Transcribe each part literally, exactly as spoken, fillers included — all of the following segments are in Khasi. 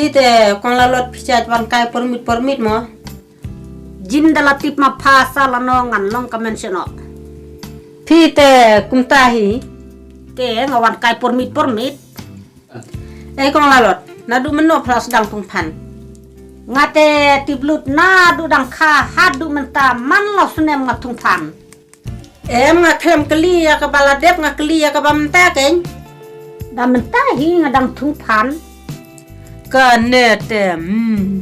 Phi te kong Lalot phi shait wan kai por miet por miet mo. Jin da la tip ma pha sa la no ngan long ka mention o. Phi te kumta hi. Te nga wan kai por miet por miet. Ei kong Lalot, naduh mynno phi la sdang thungphan? Nga te Tiplut naduh dang kha haduh mynta man la snem nga thungphan. Em, nga khlem kylli ïa kaba la dep, nga kylli ïa kaba mynta keiñ. Da mynta hi nga dang thungphan. Kane te, hmm.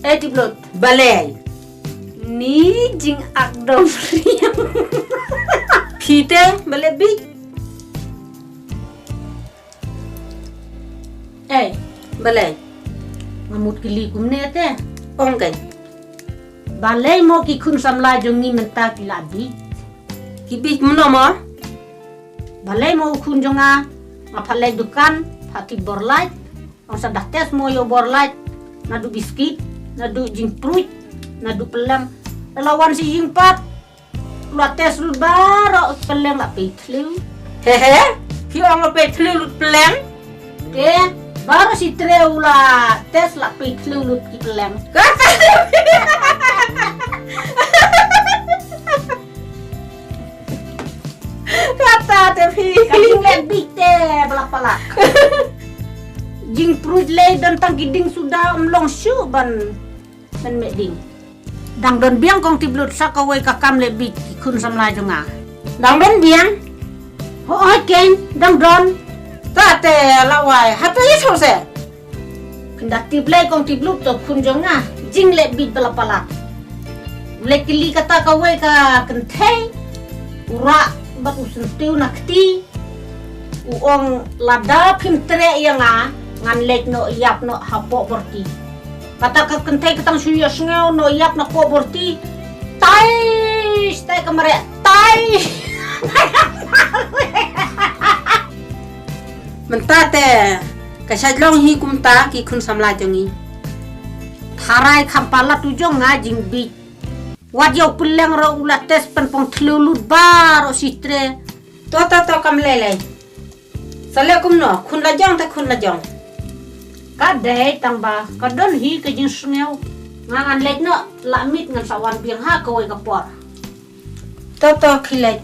Ei Tiplut. Balei? Ni jingak dom riang. Phi te, balei bit? Ei, balei? Nga mut kylli kumne te. Ong keiñ. Balei mo ki khun samla jong ngi mynta ki la bit? Ki bit kumno mo? Balei mo u khun jong nga, nga pha leit dukan, pha tip bor lait, ong sa dah test mo ïa u bor lait, naduh biskit, naduh jingpruit, naduh pylleng. Da la wan sha ïing pat, u la test lut baroh ki pylleng la pei thliew. He he, phi ong la pei thliew lut pylleng? Te, baroh shi tre u la test la pei thliew lut ki pylleng. Kata te phi. Ka jingleh bit te ba la palat. Jingpruit lei don tang ki dieng suda, ym long shuh ban, ban meh dieng. Dang don biang kong Tiplut sa kawei ka kam leh bit ki khun samla jong nga. Dang don biang? Hooid keiñ, dang don. Kata te la wai, hato ïa sngewsih? Phin da tip lei kong Tiplut to khun jong nga, jingleh bit ba la palat. U leit kylli kata kawei ka kynthei, u rah bad u syntiew na kti, u ong lada phim treh ïa nga, ngan leit noh ïap noh hapoh Borti. Kata ka kynthei ka tang shu ïohsngew noh ïap na poh Borti. Tai, tai ka mareh, tai. Mynta te, ka shait long hi kumta ki khun samla jong ngi. Tharai kham palat u jong nga jingbit. Wat ïa u pylleng ruh u la test pynpong thliew lut baroh shi tre. To, to, to, kam lei lei. Sa leh kumno, khun la jong te khun la jong. Ka dei tang ba ka don hi ka jingsngew. Nga ngan leit noh, la miet ngan sa wan biang ha kawei ka por. To, to, khie leit.